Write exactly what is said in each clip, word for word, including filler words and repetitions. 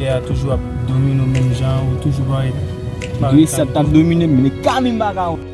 Yè a toujou ap domine w menm jan, ou toujou parèt. Gresat t ap domine m, men Kami m pa ka wè.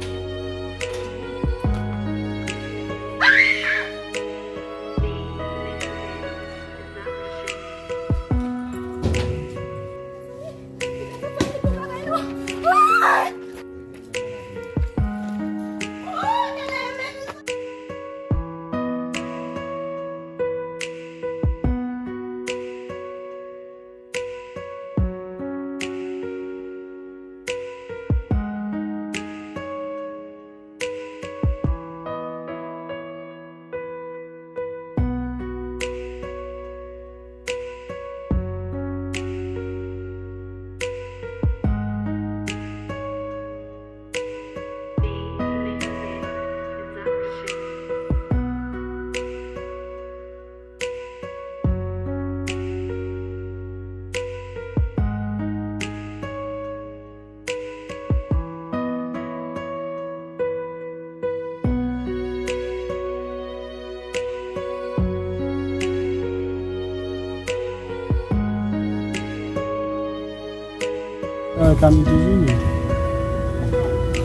Kami toujou menm.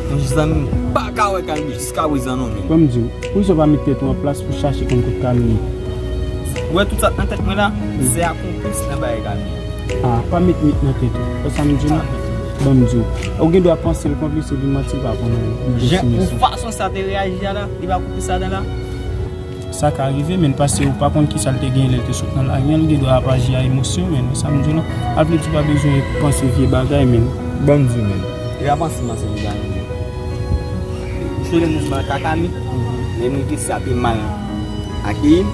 Monchè zanmi m pa ka wè Kami jiska prezan non menm. Ban m di w, poukisa w pa met tèt ou an plas pou chache konn kot Kami ye? Ou wè tout sa k nan tèt mwen la, se akonplis nan bagay Kami. Ah, pa met mit nan tèt ou. Wè sa m di w? Ban m di w. Ou gen dwa panse l konplis epi manti l pa konnen. Jan, pou fason sa te reyaji a la, li pa konplis ladan la. Sa ka rive, men, paske ou pa konn kisa l te genyen lè l te sot nan lari a, l gen dwa ap aji a emosyon, men, sa m di w la. Al vle di w pa bezwen panse vye bagay, men. Ban m di w, men. Li pa panse m panse vye bagay, men. Ou sonje m di w mal ka Kami, lè m rive sa te mal akeyi m.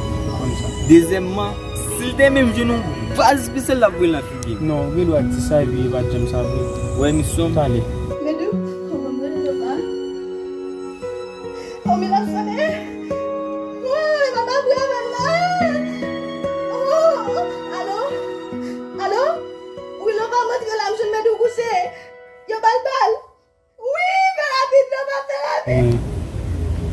Dezyèmman, si l te menm jwenn yon vaz espesyal l ap voye l nan figi m. Non, ou gen dwa di sa epi e pa t janm sa vre. Ou wè misyon m? Talè. Medou, kòman m rele Nova? Oh, men l ap sonnen. Woy, papa, bri avè l la. Oh, alo? Alo? Wi, Nova, m antre la, m jwenn Medou kouche. Yo ba l bal. Wi, fè rapid, Nova, fè rapid.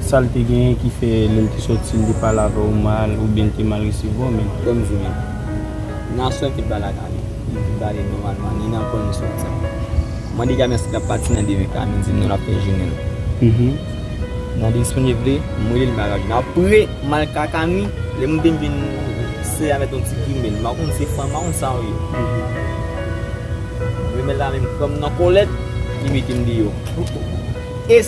Sa l te genyen ki fè lè l te sòti, l te pale avè w mal, oubyen l te mal resevwa w, men? Ban m di w, men. Nan swen m fin pale ak Kami. Li vin pale nòmalman, ni nan kò ni sou sa. Mande Kami èske l ap pati nan demen, Kami di m non, l ap fè jounen l. Nan disponib li, m rele l, m pa ka jwenn. Apre, m al ka Kami, lè m vin jwenn sè a mèt yon ti grimèl. M pa konn se fan, m pa konn sa w ye. Grimèl la menm pran m nan kòlèt, li mete m deyò.